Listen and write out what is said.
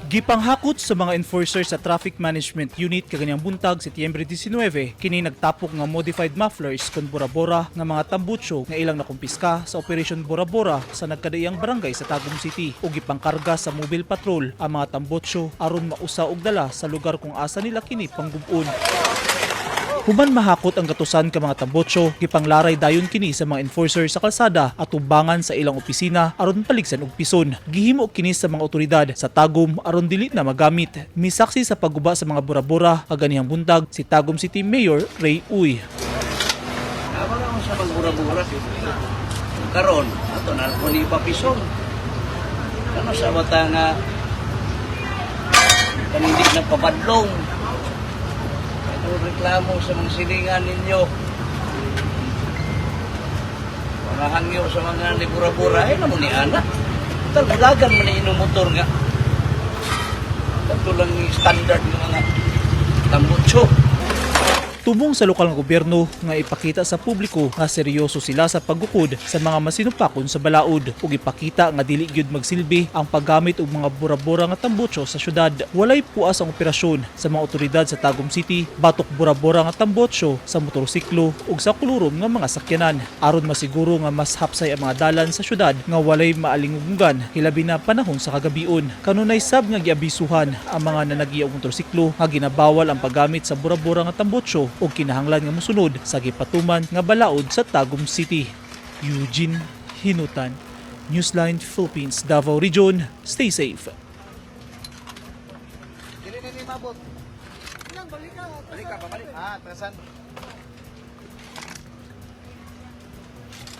Gipanghakot sa mga enforcer sa Traffic Management Unit kaganihang buntag, Setyembre 19, kini nagtapok nga modified mufflers kon bora-bora nga mga tambutso nga ilang nakumpiska sa Operation Bora-Bora sa nagkadaiyang barangay sa Tagum City ug gipangkarga sa mobile patrol ang mga tambutso aron mausa og dala sa lugar kung asa nila kini panggub-on. Human mahakot ang gatusan ka mga tambotso, gipanglaray dayon kini sa mga enforcer sa kalsada at tubangan sa ilang opisina aron paligsan og pison. Gihimo kini sa mga otoridad sa Tagum aron dili na magamit. Misaksi sa pagguba sa mga bura-bura kaganihang buntag si Tagum City Mayor Ray Uy. Aba lang sa magbura-bura. Karon, ato na ko ni ipapison. Kano sa bata nga kanindi na pabadlong. Ito reklamo sa mga silingan ninyo. Mga hangyo sa mga nibura-bura, ay namo ni ana. Tal bulagan man ni inyong motor nga. Ito lang yung standard ng mga tambutso. Tumong sa lokal nga gobyerno nga ipakita sa publiko nga seryoso sila sa paggukod sa mga masinupakon sa balaod ug ipakita nga dili gyud magsilbi ang paggamit og mga bura-bura nga tambutso sa syudad. Walay puas ang operasyon sa mga otoridad sa Tagum City batok bura-bura nga tambutso sa motorsiklo ug sa kolorum nga mga sakyanan aron masiguro nga mas hapsay ang mga dalan sa syudad nga walay maalingugunggan, hilabi na panahon sa kagabion. Kanunay sab nga giabisuhan ang mga nanagiya og motorsiklo nga ginabawal ang paggamit sa bura-bura nga tambutso ug kinahanglan nga mosunod sa gipatuman nga balaod sa Tagum City. Eugene Hinutan, Newsline Philippines, Davao Region. Stay safe. Dili na ni mabot. Balik ka, balik. Ah, trasan.